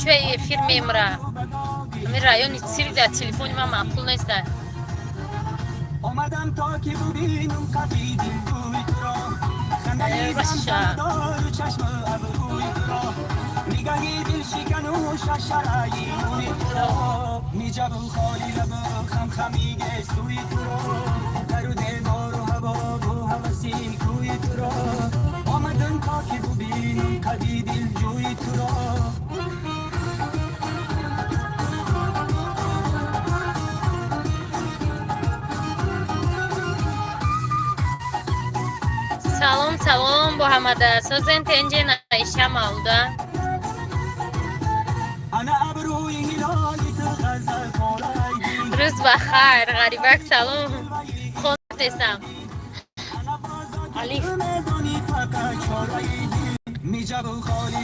Кӯчаи эфир мемра. Ҳамин райони цирк дар телефони ман маъқул неста. Омадам то ки бубинам қади дилгӯи туро, хандаи Баша. замзамадору чашму абрӯи туро, нигаҳи дилшикану шашараи мӯи туро, миҷабу холи лабу хамхами гесӯи туро, дару девору ҳавову ҳаваси кӯи туро. Омадам то ки бубинам қади дилҷӯи туро. Салом, салом бо ҳамада. Созен, тенҷе, наиша, мавлуда. Ана абрӯи ҳилоли ту ғазал порай дил. Рӯз ба хайр, Ғарибак, салом. Хонастесам. Алиф. Медонӣ фақат чораи дил миҷабу холи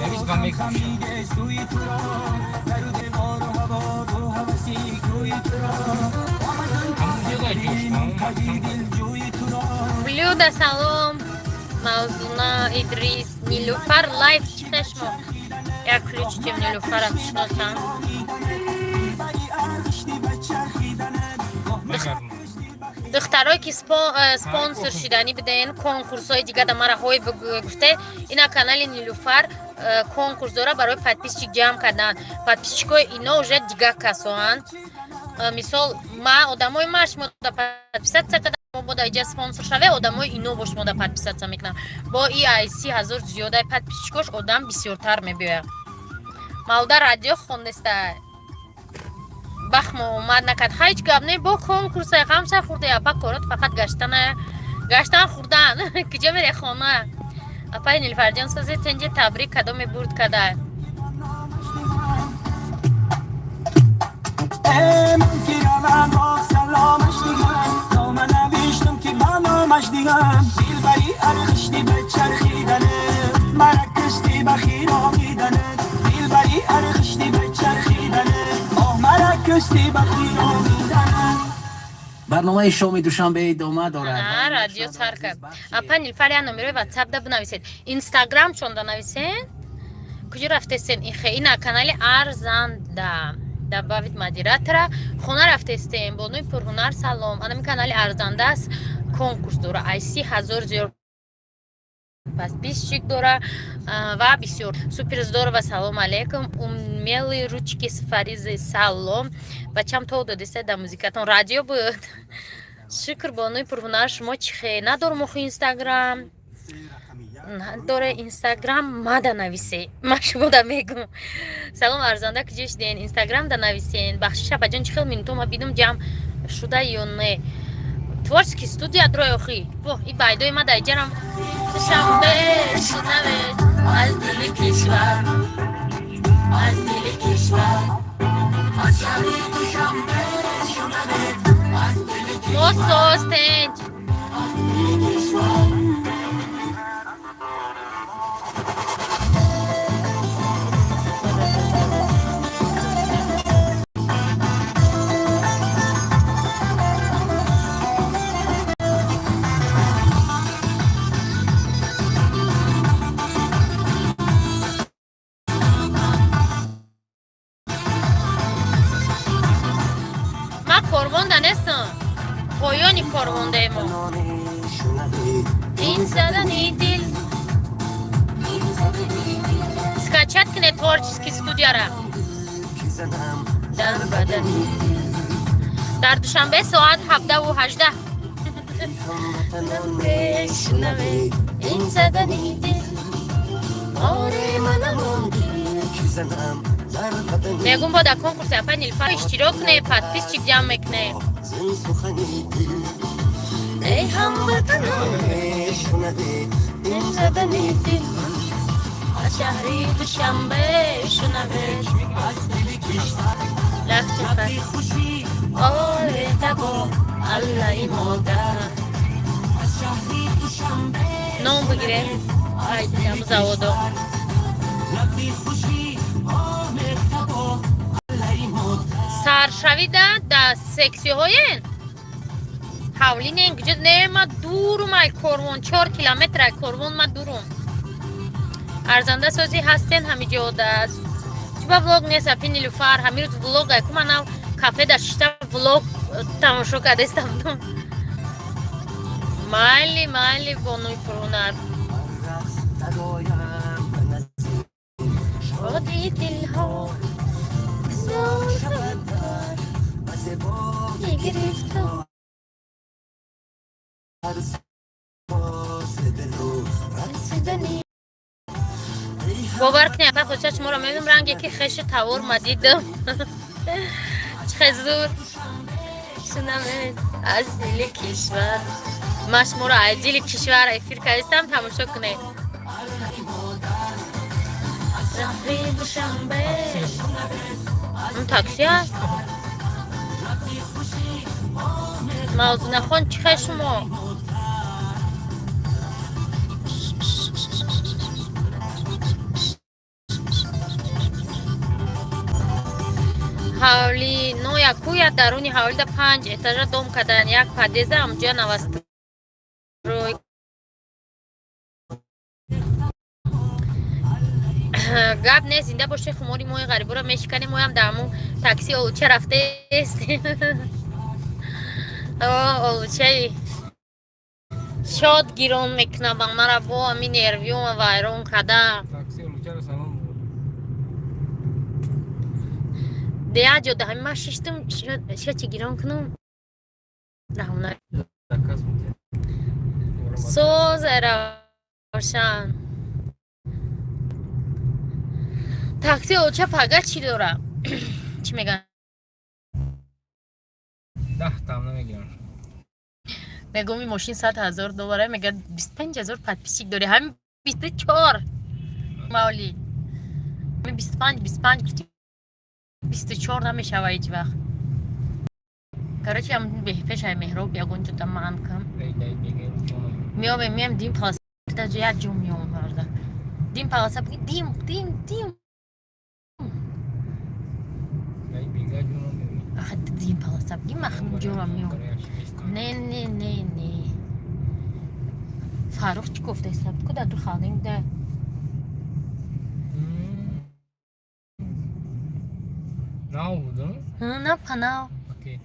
Навис, ман мекушам. сӯи туро, дару девору ҳавову ҳаваси кӯи туро. Омадам то Ҳамон ҷода ҷош, бубинам қади дилҷӯи туро. Блюда, салом. Мавзуна, Идрис, Нилуфар лайф чӣ шумо? Як ключ тем Нилуфара бишносам. Бари арғишти ба чархиданат. Мегардонам. Духтарое ки спонсор шиданӣ биден, конкурсҳои дига да мара ҳои гуфте, ина канали Нилуфар конкурс дора барои подписчик ҷамъ кардан. Подписчикои ино уже дига касоанд. Мисол, ма одамои ма шумо да подписаться кардан, мо бода иҷа спонсор шаве, одамои ино бо шумо да подписаться мекунам. Бо и ай 30 000 зиёдаи подписчикош одам бисёртар мебиёяд. Мавлуда радио хондеста. Бахмо омад накард. Ҳеҷ гап не, бо конкурса ғамша хӯрда, апа, корот фақат гаштана, гаштан, хӯрдан. Куҷо мере хона? Апаи Нилфарҷон, созе, тенҷе, табрик, кадоме бурд када? Ман ки равам боз саломаш дигам, нома навиштам ки ба номаш дигам. Дилбари арғишти ба чархидане, мара кишти ба хиромидане. Дилбари арғишти ба чархидане, оҳ, мара кишти ба хиромидане. Барномаи шоми душанбе идома дорад. На, радио сар кард. Апа Нилфар, я номерои ватсап да бинависед, инстаграм чон да нависен. Куҷо рафтестен? Ихе ина канали арзанда добавить модератора. Хона рафтестем. Бонуи пурҳунар, салом. Анами канали арзанда аст, конкурс дора, ай 30 000 зиёд подписчик дора ва бисёр супер здорово. Салом алейкум, умелые ручки с Фаризы, салом. Бачам то додиста да музикатон радио буд. Шукр, бонуи пурҳунар, шумо чӣ хе? Надорум оху инстаграм надоре. Инстаграм мада нависе, ма шумода мегум. Салом, арзанда, куҷо шуден? Инстаграм да нависен. Бахшиш, апаҷон, чӣ хел минуто ма бидум ҷамъ шуда ё не? Творческий студия дрой охи во и байдои ма даиҷарам. Душанбе шунавед аз дили кишвар, аз дили кишвар, Аз шаҳри Душанбе шунавед аз дили мо соз, тенҷ. Аз дили кишвар. Ма корвонда нестам, поёни корвондаемо. Ин задани дил. Скачать кунед творческий студияра. Дар бадани дар Душанбе соат 17:18. Ин задани дил, оре, манамон. Мегум, бо дар конкурси апай Нилфар иштирок куне, подписчик ҷамъ мекуне. Эй ҳамватанон, ин задани дил, аз шаҳри Душанбе шунавед. Лафти оре табо аллаи модар. Ном бигире ай ҳаму заводо. Саршавида да сексиҳоен ҳавлинен куҷо? Не, ма дурум ай корвон, 4 километр ай корвон ма дурум. Арзанда, созӣ, ҳастен ҳамиҷода? Чӣ ба влог нест, апи Нилуфар? Ҳамин рӯз влог айку, манав кафе да шишта влог тамошо кардастам. Майли, майли, бонуи пурҳунар. Шоди дилҳо гирифтор. Бовар кунед, апа Хосият, шуморо мебинам, ранге ки хеши тавор ма дидам. Чӣ хел зур шунавед аз дили кишвар. Ман шуморо аз дили кишвар эфир кардистам, тамошо кунед. Шаҳри Душанбе. Он такси аст? Мавзунахон, чӣ хел шумо? Ҳавли ноякуя, даруни ҳавлида панҷ этажа дом кардан, як подъезда, ҳамҷоя новострой. Гап нест, зинда боше. Хумори мои ғариборо мешиканем, моям дар ҳамун такси олуча рафтаест. Олучаи шод гирон мекуна ба мара, бо ами нервиёма вайрон када. Такси олучаро салом. Дея ҷо да ҳами ман шиштум, шачи гирон кунум. Раҳмона. Заказ мекунем. Соз Равшан. Такси олуча пага чӣ дора? Чӣ мегӯянд? 10 там намегирам. Мегӯм, ин мошин 100 000 доллара, мегӯяд, 25 000 подписчик дорӣ, ҳамин 24 мавли. Ҳамин 25, 25 гуфти, 24 намешава ҳеҷ вақт. Короче, ам пешай Меҳроб ягон ҷода ман кам. Меомем, меем Дим Паласа, як ҷо меом барда. Дим Паласа, дим, дим, дим. Аха, Дим Паласа, дим ахм ҷора меом. Не, не, не, не. Фаррух чӣ гуфта истад? Ку дар ду халдем да. Нав буду? На, панав. Окей.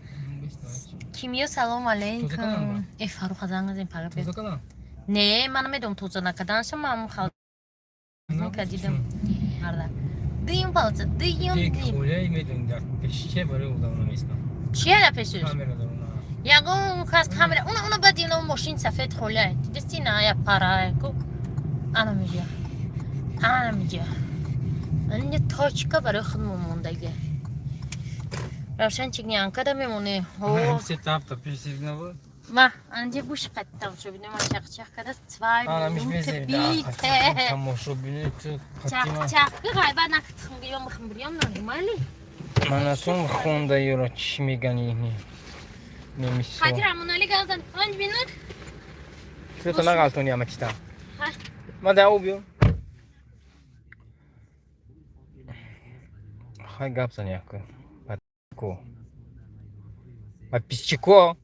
Кимиё, салом алейкум. Э, Фаррух занг назем, пага бе. Тоза кардам? Не, ман намедонам тоза накарданша, ман халдинка дидам. Марда. Дим паласа, дим, дим. Холияи медонӣ, дар пешче барои одам наместам. Чия дар пешиш? Камера дорам. Ягон кас камера. Уна баъд ина мошин сафед холия. Дидисти на я пара ку. Ана меҷа. Ана меҷа. Ана точка барои худмон мондаги. Равшан чигни анкада мемонӣ. О, Се тафта пеши набуд? Ма, анҷа гӯш қад тамошо бинем, ман чақ-чақ када цвай минуты бите. Тамошо бинед ту. Чақ-чақ ғайбат накутхм гирём, хм гирём нормали. Манатон хонда ёро чӣ мегани ини? Немисо. Хотир Амонали гап зан 5 минут. Ту нағалтони ама чита. Ҳа. Ма да убиё. Хай, гап зан яку. Ко. Подписчико.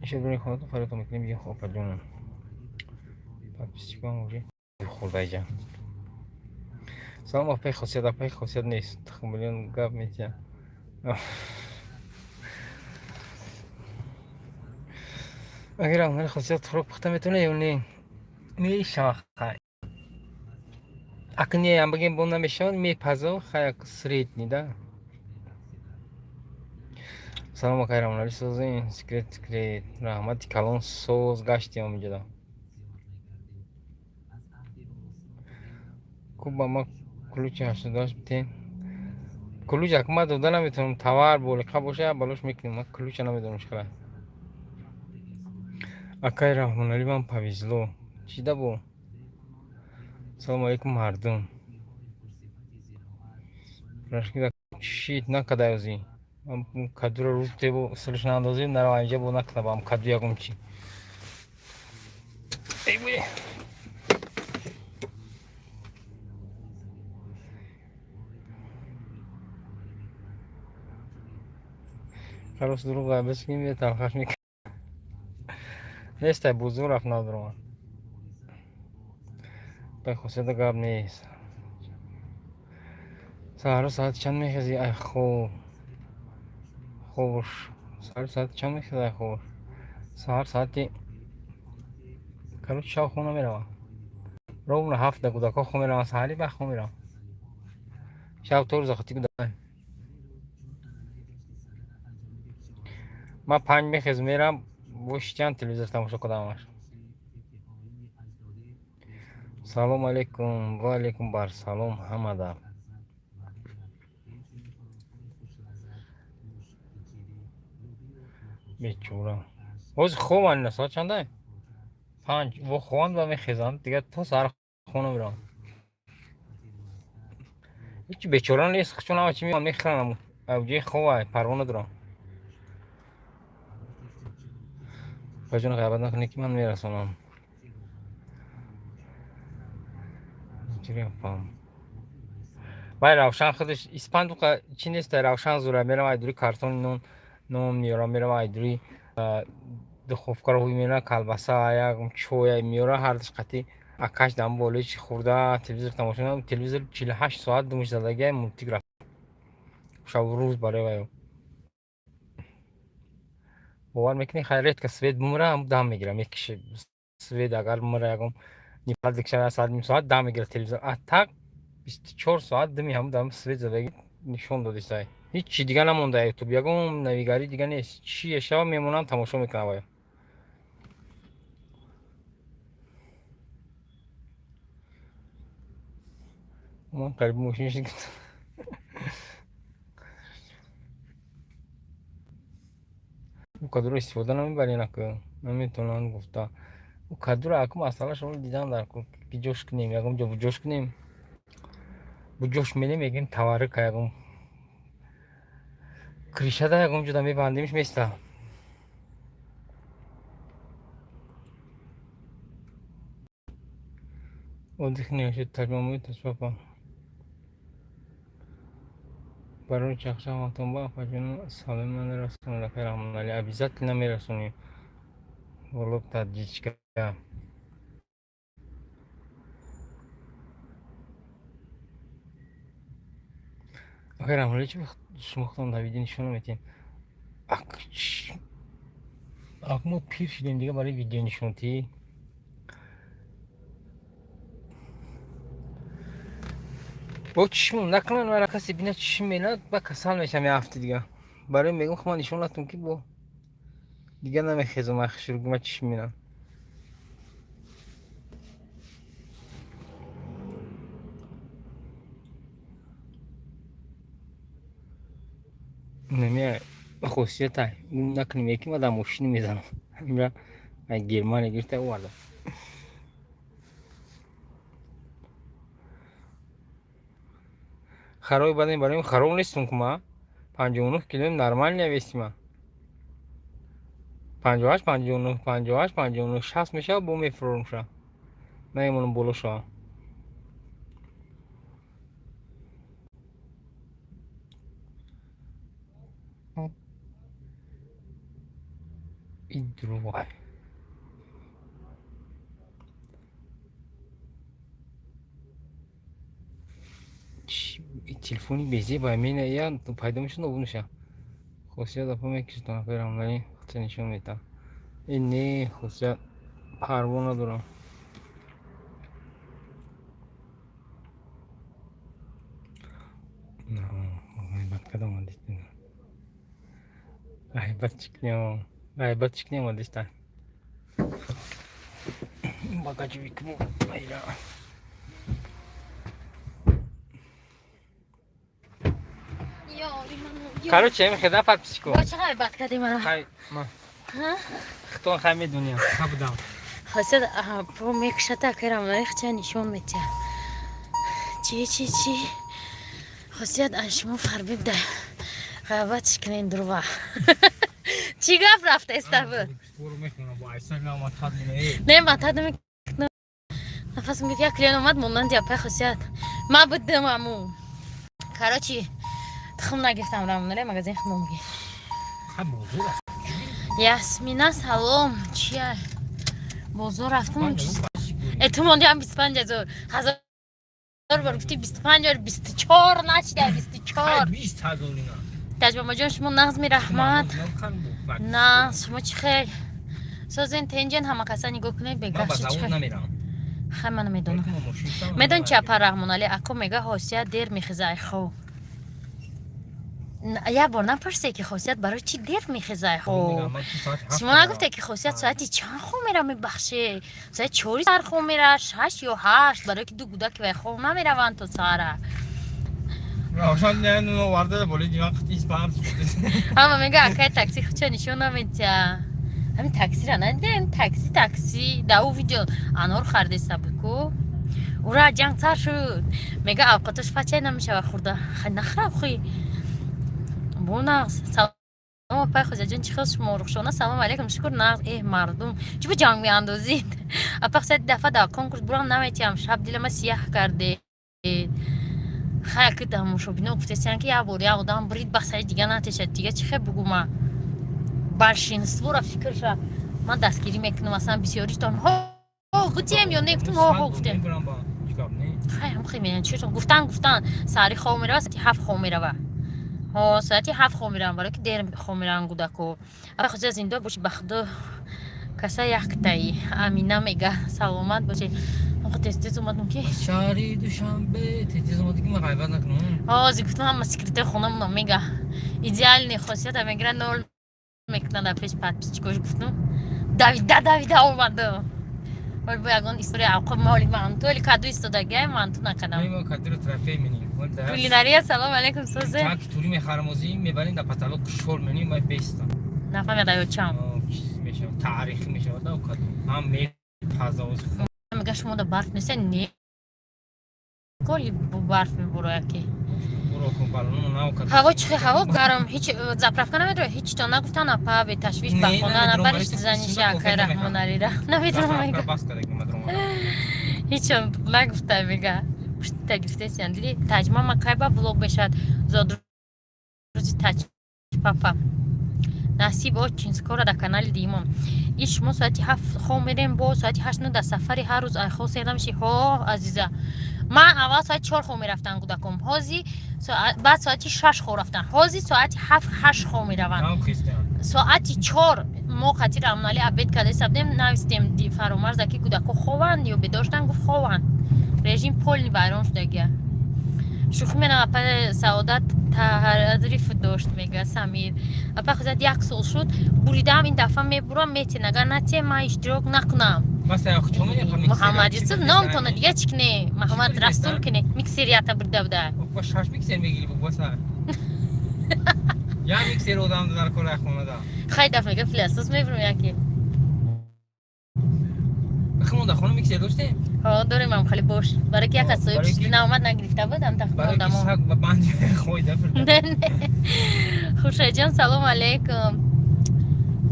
Ишо дуни хонатон фарёдто мекунем, биё, опаҷонам. Подписчикам уже хурдайҷа. Салом, апаи Хосият, апаи Хосият нест. Тухмилион гап метия. Агар ҳунари Хосият хӯрок пухта метавона ё не? Мешава, хай. Акне ам бигем, бо намешавад, мепазо, хай, як средний да. Салом, акай Рамонали, созин, секрет, секрет. Раҳмати калон, соз гаштем ҳаминҷода. Ку ба ма ключи 88 битен. Ключ ак ма дода наметавонам, товар болиқа боша, балош мекунем, ма ключа намедонам чӣ хела. Акай Раҳмонали, ман повезло. Чӣ да бо? Салому алейкум, мардум. Рашкида шит накадай озӣ. Кадуро рӯз тебо силш наандозем, нарава инҷа бо накна бам каду ягон чӣ. Эй бе. Халос, дурӯғ бес кунем, талхаш мекунем. Нестай, бузур рафт, надуромад. Бехосида гап нест. Саҳаро соати чанд мехезӣ? Ай хоб хобуш. Саҳар соати чанд мехезӣ? Ай хобуш. Саҳар соати, короче, шаб хоб намеравам. Ровно 7-да кӯдакҳо хоб мераванд, саҳари баъд хоб меравам. Шаб то рӯза хоти кӯдак. Ман 5 мехезм, мерам бо шитян телевизор тамошо кунамаш. Салом алейкум, ва алейкум барсалом ҳамада. Бечора. Ҳозир хобанд ина, соат чанда? 5. Во хобанд ва мехезанд, дигар то саҳар хоб намераванд. Ҳеҷ бечора нест, чун ҳама чи мехӯранд, авҷаи хобай, парво надорам. Баҷон, ғайбат накунӣ, ки ман мерасонам. Чирапам. Вай Равшан худаш испандуқа чи неста, Равшан зура мерам, ай дури картони нон нон меёрам, мерам ай дури духовкаро ҳуй мена, колбаса, як чоя меёра, ҳардаш қати акаш дам болои чи хӯрда, телевизор тамошо мекунам. Телевизор 48 соат думиш задагиай, мультик рафт. Шабу рӯз барои вай. Бовар мекунӣ, хай редко свет бумра, ҳам дам мегира, мекише свет, агар бумра, ягон непорядок шава, соат, ним соат дам мегира телевизор. А так 24 соат дими ҳам дам свет задагӣ нишон додистай. Ҳичи дига намонда, ютуб, ягон навигарӣ дига нест. Чие шава, мемонам, тамошо мекунам вай. Ман қариб мошин шид. Ӯ кадуро истифода намебарӣ, наку наметавонанд гуфта. Ӯ кадуро аку масъалашро дидан дар ки ҷош кунем, ягон ҷо буҷош кунем. Буҷош менем, мегӯем таваррука, ягон крышада ягон ҷода мебандемиш, места. Отдых не тарҷумаи ташпапа. Барои чахчах вақтон ба апаҷон саломи ман расонед, акай Раҳмоналӣ. Обязательно мерасонем. Волоб таджичка. Акай Раҳмоналӣ, чи шумо худтон дар видео нишон наметиҳем? Ак мо пир шудем дига барои видео нишонтӣ. Бо чишмон накунанд, мара касе бина, чишм менад, ба касал мешавам як ҳафта дига. Барои мегӯм, худман нишон натум, ки бо дига намехезам, ах шургума чишм менам. Намия хосиятай накунем, яки ма дар мошини мезанам. Ҳамира ай Германия гирифта овардам. Харои бадем барои хароб нестум, ку ма 59 килоем, нормальная веси ма. 58, 59, 58, 59, 60 мешава, бо мефурорум ша. Намемонам боло шава. И дурӯғ. Телефони безеба мена я пайдо мешуд, нобуд меша. Хосият апа мекишад, акай Раҳмоналӣ худша нишон метаҳад. Ин не, хосият парво надорам. Ғайбат кардам, ғайбат чӣ кунем? Ғайбат чӣ кунем, омадиста. Багажник айра. Короче, эми хеда подписчико. Бо чӣ ғайбат кардем ана? Хай, ма. Хитон хай медуням, хабудам. Хосият бо мекушата, акай Раҳмоналӣ хча нишон метиҳад. Чи чи чи? Хосият аз шумо фарбиб да ғайбатш кунен дурва. Чӣ гап рафтаиста буд? Не, матад намекунам. Нафасам гирифт, як клиент омад монанди апай Хосият. Ма будам аму. Короче, тухм нагирифтам, Раҳмоналӣ магазин худмон гирифт. Ясмина, салом. Чия? Бозор рафтам. Э, ту мондиам 25 000. Ҳазор бор гуфти 25 ор 24 нашида, 24. 20 000 ина. Таҷбамаҷон, шумо нағзми? Раҳмат. На, шумо чӣ хел? Созен, тенҷен, ҳама каса нигоҳ кунед. Ман ба Бегашти чӣ завод хел? намерам. Хай, ман намедонам. Медон чи, апа Раҳмоналӣ ако мега, Хосият дер мехеза ай хов. Як бор напурсе, ки Хосият барои чӣ дер мехеза ай хов. Шумо нагуфте, ки Хосият соати чанд хов мера? Мебахше, соати 4 сар хов мера, 6 ё 8, барое ки ду гудаки вай хов намераванд то саҳара. Равшан оварда болои диван қити испан. Ҳама мега, акай такси хуча нишон наметия. Ҳамин таксира надидем, такси, такси да ӯ видео анор хардеста буд ку. Ура, ҷанг сар шуд. Мега, авқоташ фачай намешава хӯрда. Хай, нахӯрам хуи бо нағз. Салом, апай Хозиятҷон, чӣ хел шумо? Рухшона, салом алейкум, шукр, нағз. Эҳ, мардум, чӣ бо ҷанг меандозид? Апа Хосият, дафъа дар конкурс бурам наметиям, шаб дилама сияҳ карде. Хай, ки тамошобино гуфтесиян, ки як бор як одам бурид, басаи дига натешад. Дига чӣ хел бугума? Большинствора фикрша ман дастгирӣ мекунам. Аслан бисёритон ҳо гутем ё не гуфтум, ҳо ҳо гуфтем. Хай, ҳам хел менан чӣ гуфтан, гуфтан саҳари хов мерава, соати 7 хов мерава. Ҳо, соати 7 хов меравам, барое ки дер хов меравам гудако. Апа Хозия, зинда бошӣ, ба худо, каса яктаи. Амина мега, саломат бошед. Охо, тез тез омадам ки Шаҳри Душанбе тез омадӣ, ки ман ғайбат накунам. Ҳозир гуфтам, ҳама секретаи хонамона мега, идеальный хосията мегира, нол мекунад дар пеш подписчикош. Гуфтам, давида давида омадам. Ой, бо ягон история авқо моли манту оли каду истодагиай, манту накардам. Мо кадиро трофей менем. Кулинария, салом алейкум, созе. Чак тури мехарам, озӣ мебарем, дар потолок шол менем, май бестам. Нафаҳмида ё чам? Чиз мешавад, таърихӣ мешавад да каду. Ҳам мепаза ози. Мега, шумо да барф нест? Не, коли бо барф мебуроя ки. Ҳаво чӣ? Ҳаво гарм, ҳеҷ заправка намедроя, ҳеҷ то нагуфтан. Апа, беташвиш ба хона набариш, заниши акай Раҳмоналира намедонам. Мега, ҳеҷ нагуфта. Мега, пушта гирифтесиян. Диди, таҷма ма кай ба влог мешавад? Зодрӯзи таҷ папа насиб очень скоро дар канали Димон. И шумо соати 7 хоб мерем, бо соати 8 дар сафари, ҳар рӯз ай хоб сер намеши. Ҳо, азиза, ман аввал соати 4 хоб мерафтам кӯдаком, ҳози баъд соати 6 хоб рафтам, ҳози соати 7, 8 хоб мераванд. Соати 4 мо қати Рамналӣ обед карда будем, навистем Фаромарза, ки кӯдако хованд ё бедоштанд, гуфт, хованд. Режим полный вайрон шудагия. Шӯхӣ менам, апа Саодат тариф дошт, мега Самир. Апа Хозият, як сол шуд буридам, ин дафъа мебурам, метен, агар натем, ман иштирок накунам. Муҳаммад Юсуф номтона дига чӣ кне? Муҳаммад Расул кне, миксерията бурида буда. Шаш миксер мегири, баса як миксер одам дар кораи хонада. Хай, дафъа мега, пылесос мебурам яке. Хмо дар хона миксер доштем? Ҳо, дорем, ам хеле бош, барои ки як аз соҳиб наомад, нагирифта будам. Тахмодамо. Ба банди хойда. Хуршедҷон, салом алейкум.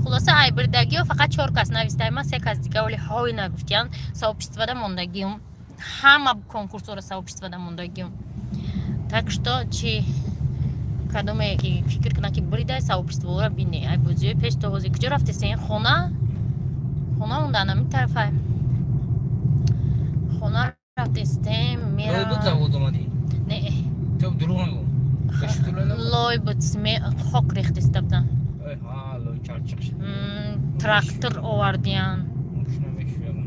Хулоса, ай бурдагиё фақат чор кас навистай, ман се кас дига оли ҳой нагуфтиян. Сообществода мондагиюм, ҳама конкурсҳоро сообществода мондагиюм. Так что чи кадоме ки фикр кунад, ки буридай, сообществоро бине. Ай бозиҳои пеш то ҳозир куҷо рафтесен? Хона, хона мондан, ҳамин тарафа хона рафтестем. Лой буд, завод омадӣ? Не. Ту дурӯғ нагӯ. Лой буд, хок рехтеста буданд. Лой чалчиқ шуд. Трактор овардиян,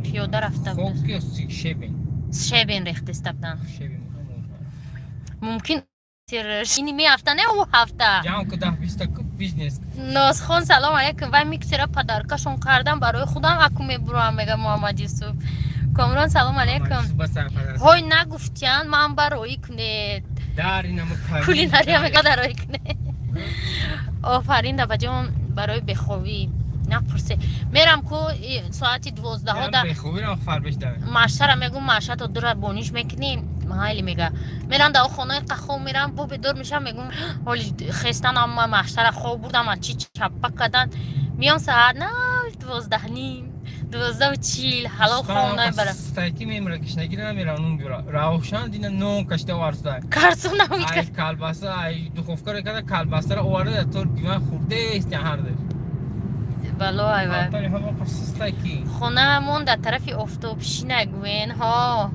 пиёда рафта буд. Хок ё щебень? Щебень рехтеста буданд. Щебень. Мумкин ини меҳафта, не, ӯ ҳафта. Ҷамъ ку даҳ биста бизнес. Нозхон, салом алейкум. Вай миксера подаркашон кардам, барои худам аку мебурам, мега Муҳаммад Юсуф. Комрон, салом алейкум. Ҳой нагуфтиян, ман бароӣ кунед. Кулинария мега, дароӣ кунед. Офарин, дабаҷон, барои бехобӣ напурсе. Мерам ку соати 12-ҳо да маштара мегум, маша то дура бониш мекунӣ, майли мега. Мерам да хонаи қахоб мерам, бо бедор мешам, мегум, ҳоли хестанам, ма маштара хоб бурдам, чи чаппа кардан. Миём саат на 12:30, 12:40, ҳалол хоб намебарам. Стайки мемра, кишнагӣ намера, нун биёра. Равшан дина нон кашида оварда. Карсун намикар. Ай колбаса, ай духовкаро карда, колбасаро оварда, то диван хурдест ҳардаш. Бало айва. Антони ҳаво қасистай ки. Хонаамон дар тарафи Офтобшина гӯен ҳо.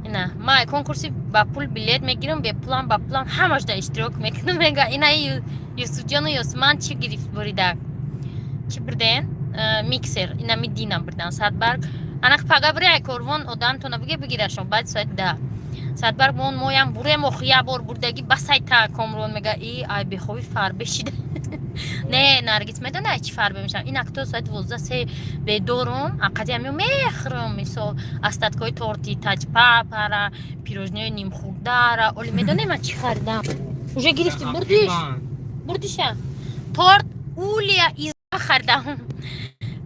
Ина ман конкурси ба пул билет мегирам, бепулам, ба пулам ҳамаш да иштирок мекунам, мега. Ина Юсуфҷону Ёсман чӣ гирифт, бурида чӣ бурден? Миксер. Ина ми дина бурдан. Садбарг анақ пага бури, ай корвон одамтона буге, бигирашон баъди соати 10. Садбарг мон моям бурем. Ох, я бор бурдагӣ басайта. Комрон мега: и ай бехобӣ фарбе шида. Не, Наргиз медона, ай чӣ фарбе мешавам. Инак то соати 12 се бедорум, ақади ҳамё мехӯрам, мисол, остаткои торти таҷпапара, пирожнои нимхӯрдара. Оли медонем, ман чӣ харидам? Уже гирифти, бурдиш, бурдиша. Торт Улия из харидам,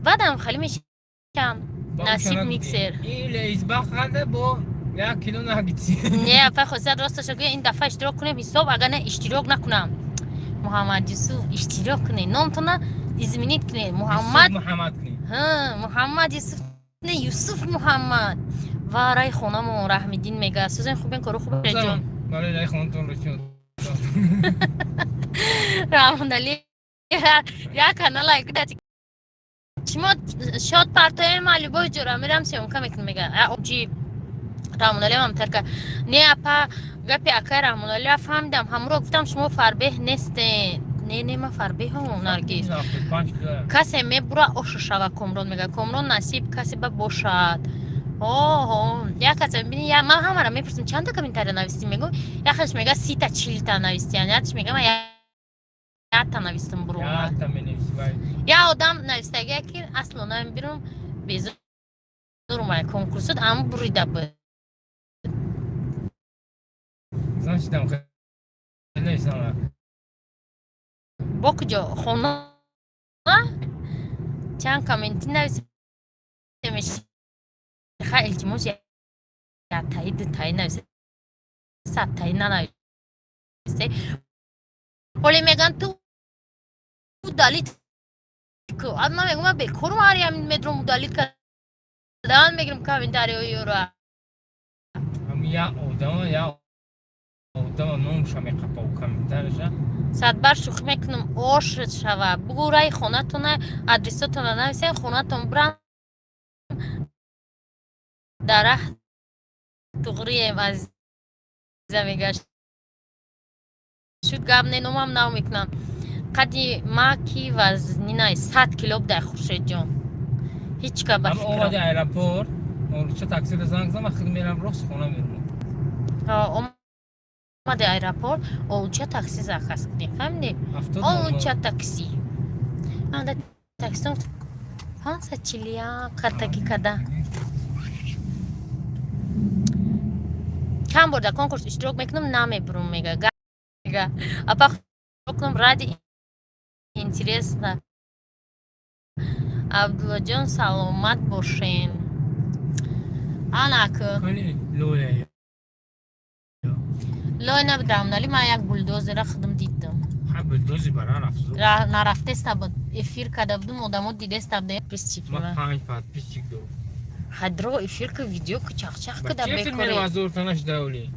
баъдам хали мешам. Насиб миксер. Или изба харда бо як кило нагитси. Не, апай Хосият, росташа гӯя, ин дафъа иштирок кунем ҳисоб, агар не, иштирок накунам. Муҳаммад Юсуф, иштирок кунед, номтона изменить кунед. Муҳаммад. Муҳаммад кунед. Муҳаммад Юсуф, не, Юсуф Муҳаммад. Ва рай хонамон Раҳмиддин мега: сӯзен хубен, кору хуб ҷон. Барои рай хонатон рӯчон. Раҳмонали як канала кудати шумо шод партоем, ма любой ҷора мерам, съёмка мекунам, мега. Ҷи Раҳмоналиам тарка не, апа, гапи акай Раҳмоналия фаҳмидам, ҳамуро гуфтам, шумо фарбеҳ нестен. Не, не, ма фарбеҳам, Наргиз. Касе мебура, ошу шава. Комрон мега: Комрон, насиб касе ба бошад. Оҳо, як касе мебини, ман ҳамара мепурсам: чанда комментария навистӣ? Мегӯ, яхеш мега: 30-та, 40-та навистиян, якш мега: ман якта навистам, буру. Я одам навистагия, ки асло намебирам, безурмай конкурсот ам бурида буд. Значит, там нависам. Бо куҷо хона чанд комменти нависем? Ха, илтимос, яктаи, дутаи нависе, 100-таи нанависе. Ҳоле меган: ту удалить ку. Ман мегӯм: ман бекорум, ҳар ям медром, удалить кардан мегирам комментариҳои ёро. Я одама, я одама номша меқапав комментарияша. Садбар, шӯхӣ мекунам, ош шава. Бугӯ, раи хонатона, адресотона нависен, хонатон бурам, дарах туғрием. Азиза мега: шуд, гап не, номам нав мекунам. Қади ма ки вазнинай 100 кило будай, Хуршедҷон, ҳеҷ ка ба Ам омади аэропорт, ча таксиро занг зам, худ мерам, рост хона мерам. Омади аэропорт, олуча такси заказ кунем, фаҳмидӣ? Олуча такси, такситон 541 картаки када. Чанд бор дар конкурс иштирок мекунам, намебурам, мега. Апа, кунам ради интересно. Абдуллоҷон, саломат бошен. Анаку лой набудам, нали, ман як булдозера худам дидам. Нарафтеста буд, эфир карда будум, одамо дидеста будем. Хадро эфир ку, видео ку, чахчах куда бекори.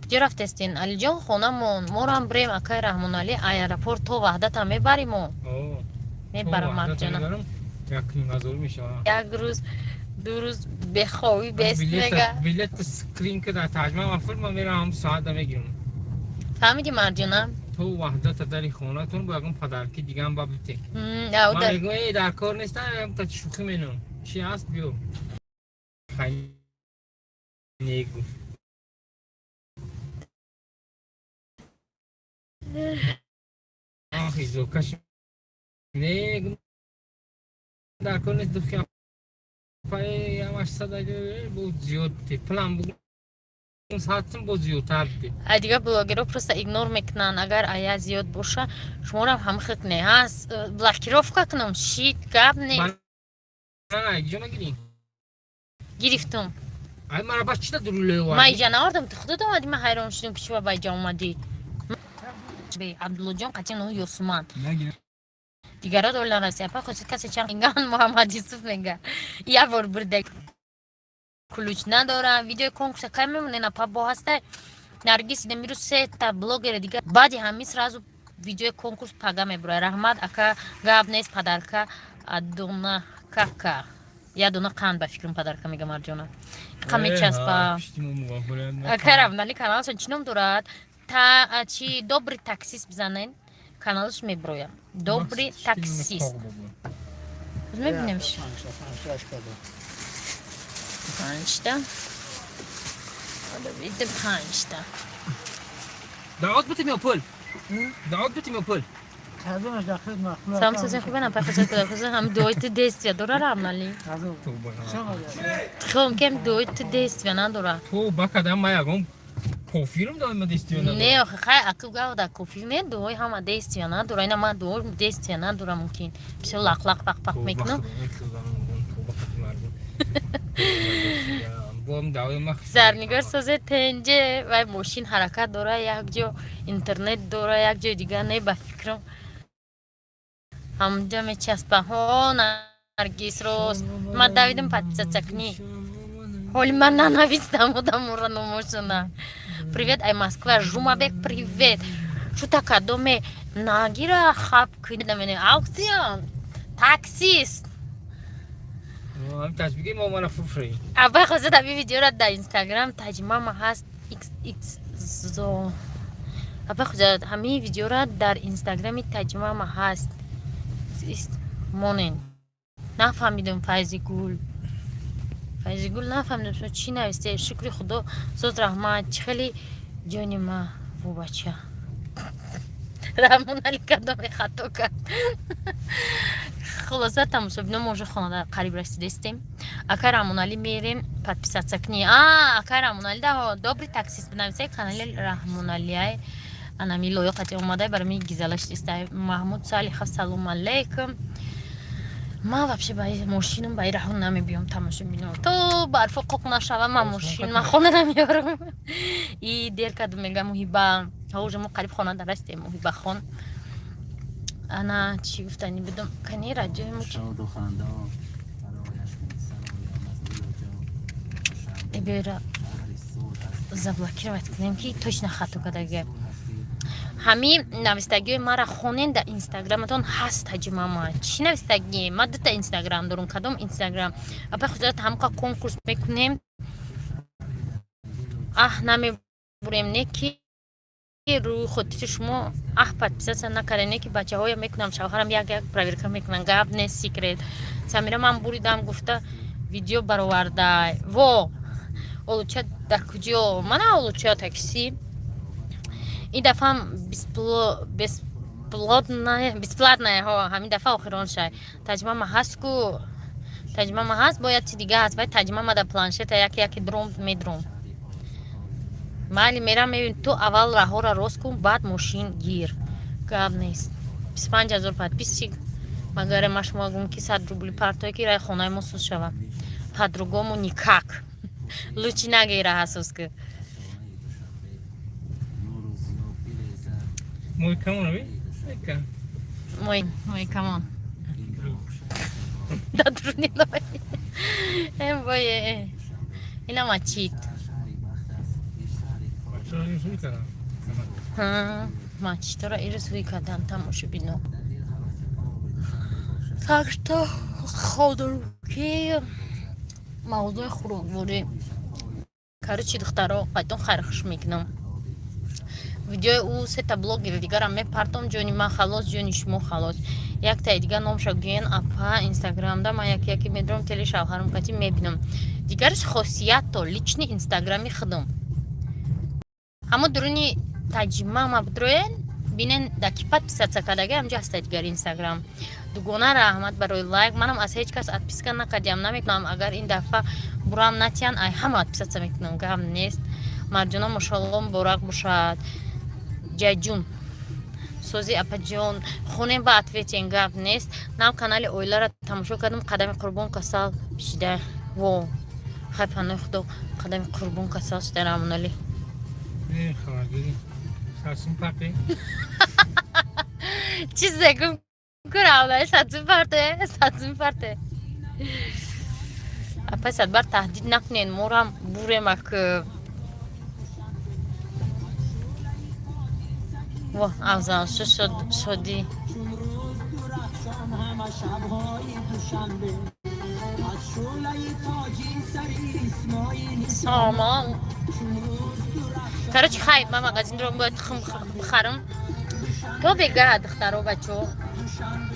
Куҷо рафтестен, Алиҷон? Хонамон морам бирем, акай Раҳмоналӣ, аэропорт то Ваҳдата мебаримо. Мебарам, марҷона. Як рӯз, 2 рӯз бехобӣ бест, мега. Билет скрин када таҷма, ман филма мерам, соата мегирам. Фаҳмиди, марҷона? То Ваҳдата дари хонатон бо ягон подарки дигам ба бите. Ман мегӯям: э, дар кор неста, та шӯхӣ менам, чи ҳаст, биё. Негу хизокаш не, дар кор нест, духи бо зиёд план сатсим, бо зиёдтар. А дигар блогерро просто игнор мекунанд, агар ая зиёд боша, шуморам ҳам хикне блокировка кунам, шит, гап не. Ҷо нагирӣ. Гирифтум. Ай, мара ба чита дуруле? Ман иҷа наовардам, ту худат омадӣ. Ман ҳайрон шудам, ки чӣ ба иҷа омадӣ. Абдуллоҷон қатъиян Ёсуман дигаро дол нараси. Апа хосит, касе чанд меган? Муҳаммад Юсуф мега: як бор бурда, ключ надорам. Видеои конкурса кай мемонен, апа? Бо ҳаста Наргиз, дидем, ирӯз сета блогери дигар баъди ҳамин сразу. Видеои конкурс пага мебурад. Раҳмат, ака, гап нест. Подарка адона кака, як дона қанд, ба фикрам, подарка мега. Марҷона қа мечаспа. Ака Рамнали, каналашон чӣ ном дорад? Та чи, «Добрый таксист» бизанен, каналаш меброям. «Добрый таксист». Мебинем, панҷта видим, панҷта. Даъват битим ё пул? Даъват битим ё пул? Салом, созин, хубе? Напай хоза куда хоза ҳам дуои ту действия дора, Рамнали. Хом кем дуои ту действия надора. Ту бакадам, ма ягон кофирм додам, действия надора. Не, охи, хай, акл гавда, кофир не, дуои ҳама действия надора. Ина ма дуо действия надора, мумкин. Бисёр лақ-лақ, пақ-пақ мекунам. Зарнигор, созе, тенҷе. Вай мошин ҳаракат дора, як ҷо интернет дора, як ҷои дигар не, ба фикрам, ҳамҷа мечаспа. Ҳо, Наргис, рост, ма давидам подписаться кни. Ҳоли ман нанавистам одамора номошона. Привет ай Москва, Жумабек, привет. Шута кадоме нагира хаб кидамене аукцион таксист. Таҷбиги мо мана фуфри. Абай хоза даби видеора дар Инстаграм таҷмама ҳаст xx зо. Абай хоза, ҳамаи видеора дар Инстаграми таҷмама ҳаст. Монен, нафаҳмидам. Файзигул, Файзигул, нафаҳмидам, шумо чӣ нависте. Шукри Худо, соз, раҳмат. Чӣ хеле ҷони ма вобача. Раҳмонали кадоме хато кард? Хулоса, тамошобино, мо уже хонада қариб расидастем. Акай Раҳмоналӣ, мерем подписаться кни. А акай Раҳмоналӣ да «Добрый таксист» бинависай, канали Раҳмоналиай. Анами лоиқати омадай барои ми гизалаш истай. Маҳмуд Салихов, салому алейкум. Ман вообще ба мошинам ба раҳон намебиём, тамошобино, то барфо қоқ нашава, ман мошин ман хона намеёрам. И дер кардум, мега Муҳиба. Ҳа, уже мо қариб хона дарастем, Муҳибахон. Ана, чӣ гуфтанӣ будам? Кани радиои мо? Шоду хандон барояш месароям аз дилу ҷон. Бера Шаҳри сулҳ аст. заблокировать кунем, ки точно хато кадаге. Ҳамин навистагиҳои мара хонен, дар Инстаграматон ҳаст. Таҷимама чӣ навистагӣ? Ма дута Инстаграм дорум, кадом Инстаграм? Апай хузарат, ҳамқа конкурс мекунем, аҳ, намебурем, не ки рӯи хотири шумо, аҳ, подписаться накардем, не ки бачаҳоя мекунам, шавҳарам як як проверка мекунам. Гап не, секрет. Самира, ман буридам гуфта, видео баровардай. Во, олуча дар куҷо? Мана олуча такси. Ин дафъам бесплатная. Ҳо, ҳамин дафъа охирон шай. Таҷмама ҳаст ку, таҷмама ҳаст, бояд чи дига ҳаст. Вай таҷмама дар планшета яке яке дром медром. Майли, мерам, мебин. Ту аввал раҳора рост кун, баъд мошин гир. Гап нест. 25 000 подписчик, магаре ма шумо гум ки 100 рубли партое, ки рай хонаи мо суз шава. По-другому никак. Лучи нагира ҳасус ки. Нуру зиё бирезад. Мой камон, аби? Эка. Мой, мой камон. Дар дуруни лой. Э, бой, ина мачит. Шаҳри бахт аст, ин шаҳри Бачаҳо ин кардам. Мачитора ирӯз ҳуй кардан, тамошобино. Дар дил ҳаваси оби Душанбе бошад. Так что ходорки мавзӯи хӯрокворӣ. Короче, духтаро, қайтон хайрхуш мекунам. Видеои ӯ сета блогери дигарам мепартом. Ҷони ман халос, ҷони шумо халос. Яктаи дига номша гӯен, апа, Инстаграмда ман як яке медорам, тели шавҳарам кати мебинам. Дигараш хосиятто личный Инстаграми худам. Ҳамо дуруни таҷимама бидроен, бинен, да ки подписаться кардаги, ҳамҷо ҳаста дигари Инстаграм. Дугона, раҳмат барои лайк. Манам аз ҳеҷ кас отписка накардиам, намекунам. Агар ин дафъа бурам натиян, ай ҳама отписаться мекунам, гап нест. Марҷона, мошалло, муборак бошад. Ҷайҷун сози, апаҷон, хонем, ба ответен, гап нест. Нам канали оиларо тамошо кардам. Қадами Қурбон касал шида. Во, хай, панои Худо, қадами Қурбон касал шида, Рамонали. Не, хабаргирӣ. Сарсин парте. Чизе гум куравла, садзин парте, садзин парте. Апай Садбар, таҳдид накунен, морам бурем ак. Во, Афзал, шу шодӣ. چون روز درخشان همه شبهای دوشنبه از شعله تاجی سر اسماعیل. Сомон. چون روز درخشان Короче, хай, ман магазинро бояд тухм бихарам. То бега, духтаро, бачо. دوشنبه.